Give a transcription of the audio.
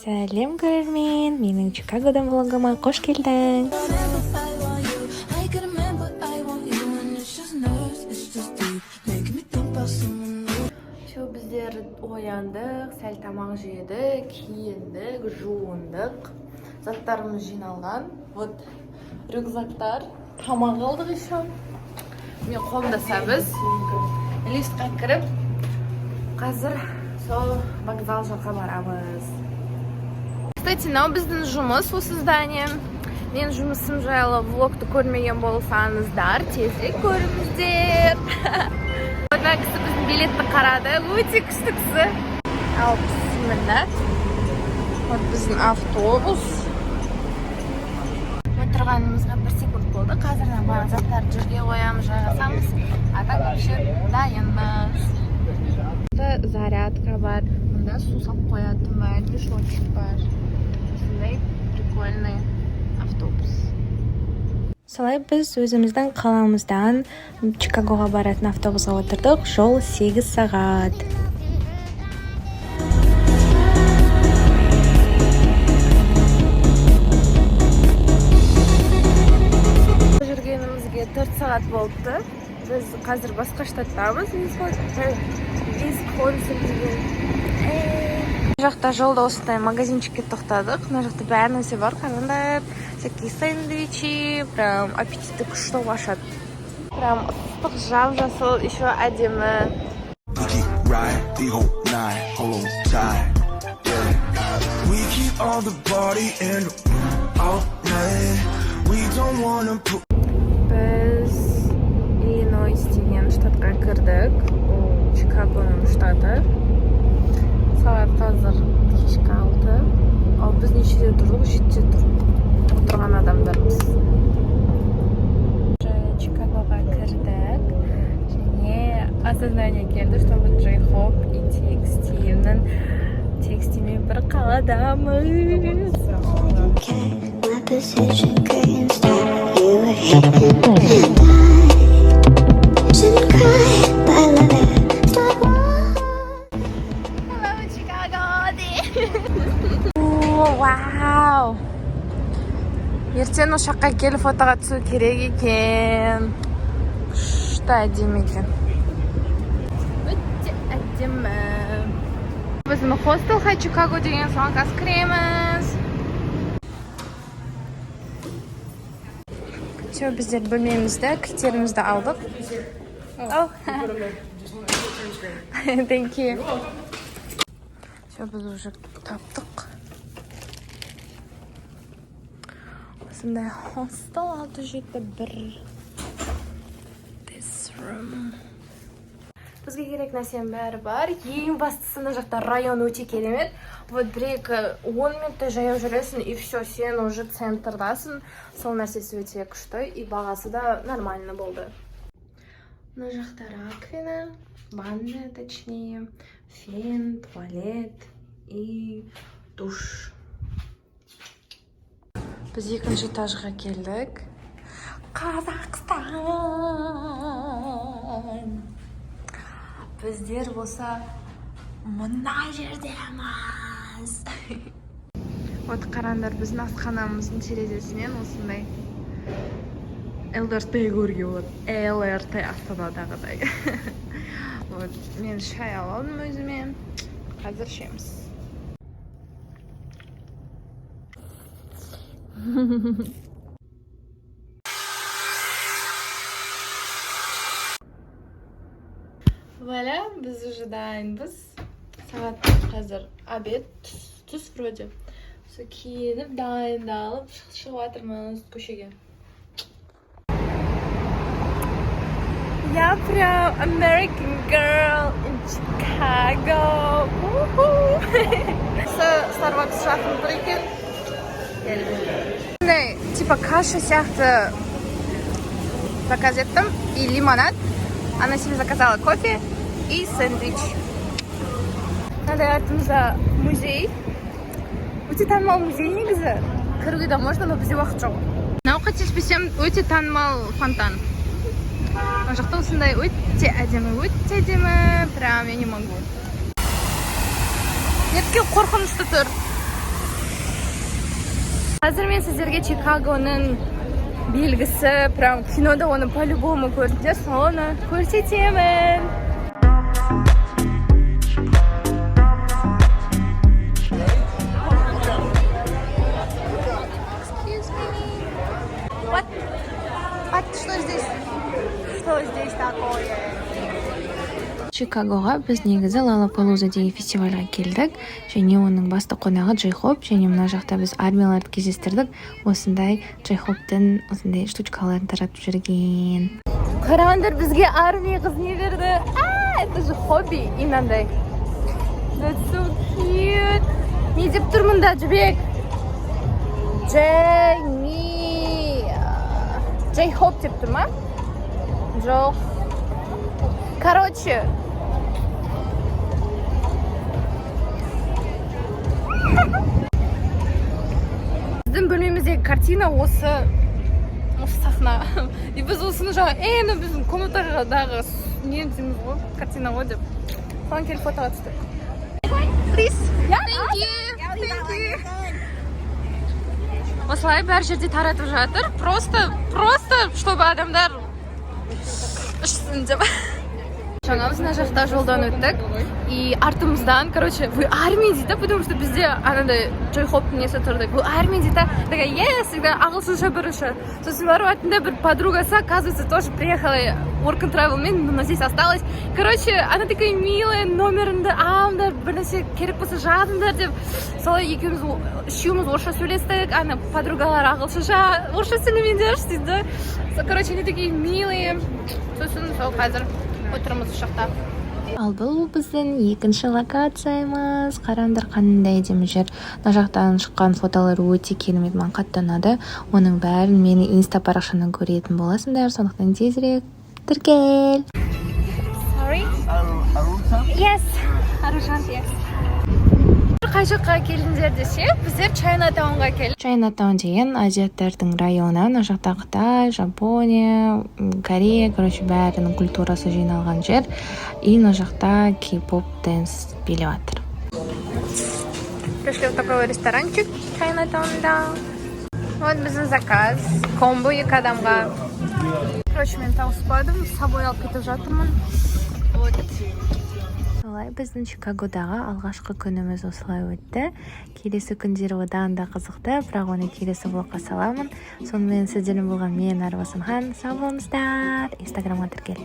Сәлем, көрермен! Менің Чикагодан влогыма қош келдің! Remember I want you. I can remember I want you, and it's just nerves, it's just deep, making me think about someone new. Все, біздер ояндық, сәл тамақ жедік, киіндік, жуындық. Заттарымыз жиналған. Вот рюкзактар, тамақ алдық еще. Мен қолымда сәбіз. Лифтқа кіріп, қазір сол вокзал жаққа барамыз. Кстати, мынау біздің жұмыс, осы здание. Мен жұмысым жайлы влогты көрмеген болсаңыздар, тезірек көріңіздер. Мына кісі біздің билетті қарады. Өте күшті кісі. Ал бісміллә. Вот біздің автобус. Отырғанымызға бір секунд болды. Қазір мына заттарды жерге қоямыз, жайғасамыз. А так вообще дайынбыз. Мұнда зарядка бар. Мұнда су салып қоятын бар, мешочек бар. Осындай прикольный автобус. Солай біз өзіміздің қаламыздан Чикагоға баратын автобусға отырдық. Жол 8 сағат. Жүргенімізге 4 сағат болыпты. Біз қазір басқа штаттамыз, Висконсин деген. Мына жақта жолда осындай магазинчикке тоқтадық. Мына жақта бәр нәрсе бар, қараңдар. Всякие сэндвичи, прям аппетитті күшті қылып ашады. Прям ыстық, жап жасыл, еще әдемі. We keep ride the whole night, hold on tight. Yeah. We keep all the party in the room all night. We don't wanna put Біз Иллинойс деген штатқа кірдік. Ол Чикагоның штаты. Сағат қазір кешкі 6. Ал біз нешеде тұрдық? 7-де тұрдық. Отырған адамдармыз. Уже Чикагоға кірдік. Және осознание келді, что мы J-Hope и TXT-нің, TXT-мен бір қаладамыз. My position couldn't stop you hating. I shouldn't cry, but I love it. Stop. Hello, Chicago! Вау! Ертең осы жаққа келіп фотоға түсу керек екен. Күшті, әдемі екен. Өте әдемі. Біздің хостел Хай Чикаго деген, соған қазір кіреміз. Все, біздер бөлмемізді, кілттерімізді алдық. Oh. Thank you. Все, біз уже таптық. Осындай хостел, 671. This room. Бізге керек нәрсенің бәрі бар. Ең бастысы, мына жақта район өте керемет. Вот 1-2, 10 минуттай жаяу жүресің, и все, сен уже центрдасың. Сол нәрсесі өте күшті, и бағасы да нормально болды. Мына жақта раковина, ванная точнее, фен, туалет и душ. Біз екінші этажға келдік. Қазақстан! Біздер болса мына жердеміз. Вот қараңдар, біздің асханамыздың терезесінен осындай ЛРТ көруге болады. ЛРТ Астанадағыдай. Вот мен шай алып алдым өзіме. Қазір ішеміз. Вуаля, біз уже дайынбыз. Сағат қазір обед, түс вроде. Сол киініп, дайындалып шығып жатырмыз көшеге. Я прям American girl in Chicago. Starbucks жақын тұр екен. Мындай, типа каша сияқты заказ еттім и лимонад. Она себе заказала кофе и сэндвич. Мынандай артымызда музей. Өте танымал музей негізі. Кіруге де можно, но бізде уақыт жоқ. Мынау, қателеспесем, өте танымал фонтан. Мына жақта осындай өте әдемі, өте әдемі. Прям я не могу. Неткен қорқынышты тұр. Қазір мен сіздерге Чикагоның белгісі, прям кинода оны по-любому көрдіңдер, соны көрсетемін. Excuse me. What? What? Что здесь? Что здесь такое? Чикагоға біз негізі Лалапалуза деген фестивальға келдік және оның басты қонағы Джей Хоп. Және мына жақта біз армияларды кездестірдік, осындай Джей Хоптың осындай штучкаларын таратып жүрген. Қараңдар, бізге армия қыз не берді. А, это же Хобби. И мынандай. That's so cute. Не деп тұр мұнда, Жібек? Джейми. Джей Хоп деп тұр ма? Жоқ. Короче. Біздің бөлмеміздегі картина осы сахна. И біз осыны жаңа, мынау біздің комнатадағы не дейміз ғой, картина ғой деп. Соған келіп фотоға түстік. Please. Thank you. Thank you. Осылай бәр жерде таратып жатыр. Просто, чтобы адамдар ішсін деп. Жаңа біз мына жақта жолдан өттік. И артымыздан, короче, «Вы армия?» дейді, потому что бізде анандай Джей Хоптың несі тұрды. «Вы армия?» дейді. Такая, yes, всегда ағылшынша бірінші. Сосын барып артында бір подругасы, оказывается, тоже приехала work and travel мен, но здесь осталась. Короче, она такая милая, номерімді алыңдар, бір нәрсе керек болса жазыңдар деп. Солай екеуміз, үшеуміз орысша сөйлестік, ана подругалар ағылшынша, орысша сөйлемеңдерші дейді. Короче, они такие милые. Сосын сол қазір отырмыз осы жақта. Ал бұл біздің екінші локациямыз. Қараңдар, қандай әдемі жер! Мына жақтан шыққан фотолар өте керемет, маған қатты ұнады. Оның бәрін менің инста парақшамнан көретін боласыңдар, сондықтан тезірек тіркел. Sorry? Yes. Аружан, yes. Қай жаққа келдіңдер десе, біздер Чайнатаунға келдік. Чайнатаун деген азиаттардың районы. Мына жақта Қытай, Жапония, Корея, короче, бәрінің культурасы жиналған жер. И мына жақта кей-поп dance билеп жатыр. Пришли в такой ресторанчик Чайнатаунда. Вот біздің заказ. Комбо екі адамға. Короче, мен тауыспадым, с собой алып кетіп жатырмын. Вот. Солай, біздің Чикагодағы алғашқы күніміз осылай өтті. Келесі күндері одан да қызықты, бірақ оны келесі влогқа саламын. Сонымен, сіздермен болған мен, Арвасанхан. Сау болыңыздар, инстаграмға тіркел.